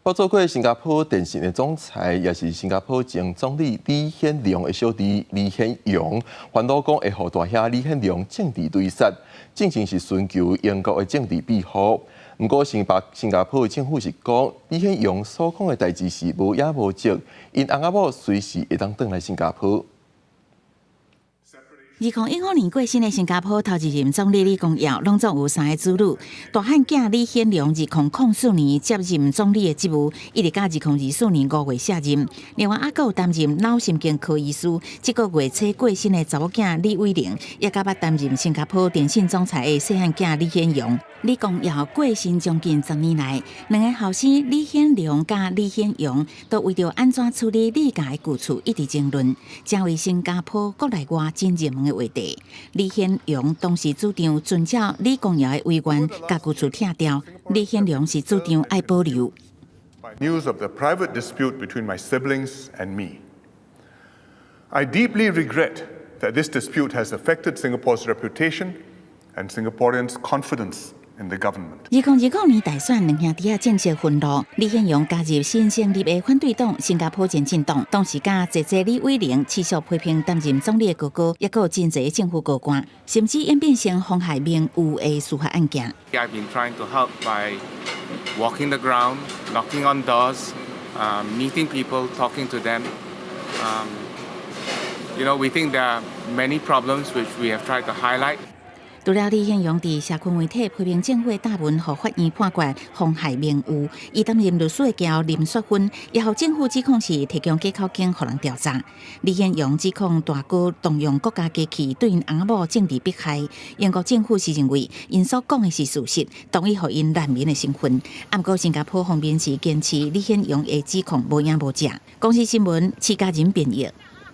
捌做過新加坡電信的總裁，也是新加坡前總理李顯龍的小弟李顯榮，煩惱講會予大兄李顯龍政治追殺，進前是尋求英國的政治庇護。毋過新加坡的政府是講，李顯榮所講的代誌是無影無跡，𪜶翁仔某隨時會當轉來新加坡。2015年過身的新加坡頭一任總理李光耀，攏總有三个子女。大漢囝李顯龍2004年接任總理的職務，一直到2024年5月卸任。另外，猶閣有擔任腦神經科醫師，這個月初過身的查某囝李偉玲，也佮捌擔任新加坡電信總裁的細漢囝李顯榮。李光耀過身將近10年來，兩個後生李顯龍佮李顯榮都為著按怎處理李家的舊厝一直爭論，成為新加坡國內外真熱門的話題。李顯榮當時主張遵照李光耀的遺願，共舊厝拆掉。李顯龍是主張愛保留。 News of the private dispute between my siblings and me. I deeply regret that this dispute has affected Singapore's reputation and Singaporeans' confidence in the government. 2020年大選，兩兄弟仔正式分路，李顯榮加入新成立的反對黨新加坡前進黨，同時佮姐姐李偉玲持續批評擔任總理的哥哥，抑閣有真濟政府高官，甚至演變成妨害名譽的司法案件。 I've been trying to help by walking the ground, knocking on doors, meeting people, talking to them. We think there are many problems which we have tried to highlight. 除了李顯榮佇社群媒體批評政府的答文，予法院判決妨害名譽，伊擔任律師的嬌林雪芬，也予政府指控是提供假口供予人調查。李顯榮指控大哥動用國家機器對𪜶翁仔某政治迫害，英國政府是認為𪜶所講的是事實，同意予𪜶難民的身份。毋過新加坡方面是堅持李顯榮的指控無影無跡。公視新聞，施嘉仁編譯。